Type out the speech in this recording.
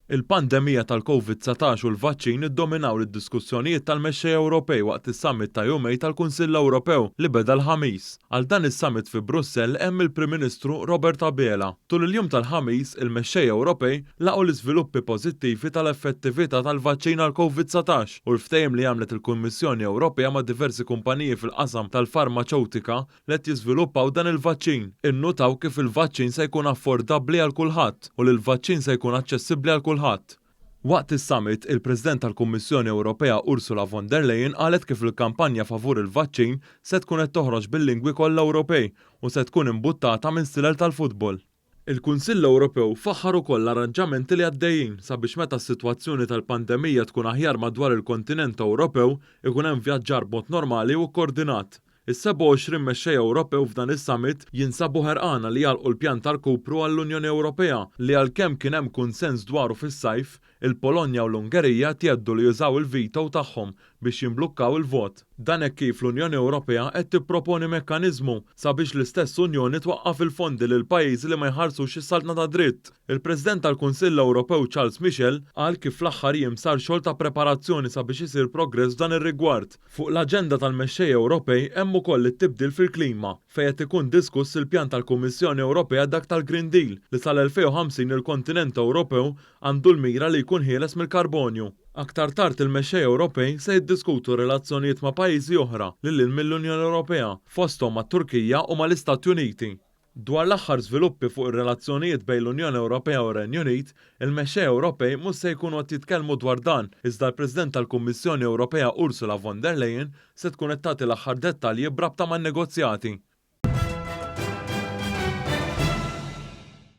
Il-pandemija tal-Covid 19 u l-vaċċin iddominaw lid-diskussjonijiet tal-mexxejja Ewropej waqt is-summit ta' jumejn tal-Kunsill Ewropew li beda l-Ħamis. Għal dan is-summit fi Brussell hemm il-Prim Ministru Robert Abela. Tul il-jum tal-Ħamis, il-mexxejja Ewropej laqgħu l-iżviluppi pożittivi tal-effettività tal-vaċċin għall-Covid 19 u l-ftehim li għamlet il-Kummissjoni Ewropea ma' diversi kumpaniji fil-qasam tal-farmaċewtika li qed jiżviluppaw dan il-vaċċin, innutaw kif il-vaċċin se jkun affordabbli għal kulħadd u li l-vaċċin se jkun aċċessibbli għal kulħadd. Waqt is-summit, il-President tal-Kummissjoni Ewropea Ursula von der Leyen qalet kif il-kampanja favur il-vaċċin se tkun qed toħroġ bil-lingwi kollha Ewropej u se tkun imbuttata minn stilel tal-futbol. Il-Kunsill Ewropew faħħar ukoll l-arranġamenti li għaddejjin sabiex meta s-sitwazzjoni tal-pandemija tkun aħjar madwar il-kontinent Ewropew ikun hemm vjaġġar b'mod normali u kkordinat. Is-27 mexxej Ewropew f'dan is-summit jinsabu ħerqana li jagħlqu l-pjan ta' rkupru għall-Unjoni Ewropea li għalkemm kien hemm kunsens dwaru fis-sajf, il-Polonja u l-Ungerija qed jgħeddu li jużaw il-veto tagħhom biex jimblukkaw il-vot. Dan hekk kif l-Unjoni Ewropea qed tipproponi mekkaniżmu sabiex l-istess Unjoni twaqqaf il-fondi lil pajjiżi li ma jħarsux is-saltna tad-dritt. Il-President tal-Kunsill Ewropew Charles Michel qal kif fl-aħħar jiem sar xogħol ta' preparazzjoni sabiex isir progress f'dan ir-rigward. Fuq l-aġenda tal-mexxejja Ewropej hemm ukoll it-tibdil fil-klima, fejn qed ikun diskuss il-pjan tal-Kummissjoni Ewropea dak tal-Green Deal li sal-2050 il-kontinent Ewropew għandu l-mira li jkun ħieles mill-karbonju. Aktar tard il-mexxejja Ewropej se jiddiskutu r-relazzjonijiet ma' pajjiżi oħra lil hinn mill-Unjoni Ewropea, fosthom mat-Turkija u mal-Istati Uniti. Dwar l-aħħar żviluppi fuq ir-relazzjonijiet bejn l-Unjoni Ewropea u r-Renju Unit, il-mexxejja Ewropej mhux se jkunu qed jitkellmu dwar dan, iżda l-President tal-Kummissjoni Ewropea Ursula von der Leyen se tkun qed tagħti l-aħħar dettalji b'rabta man-negozjati.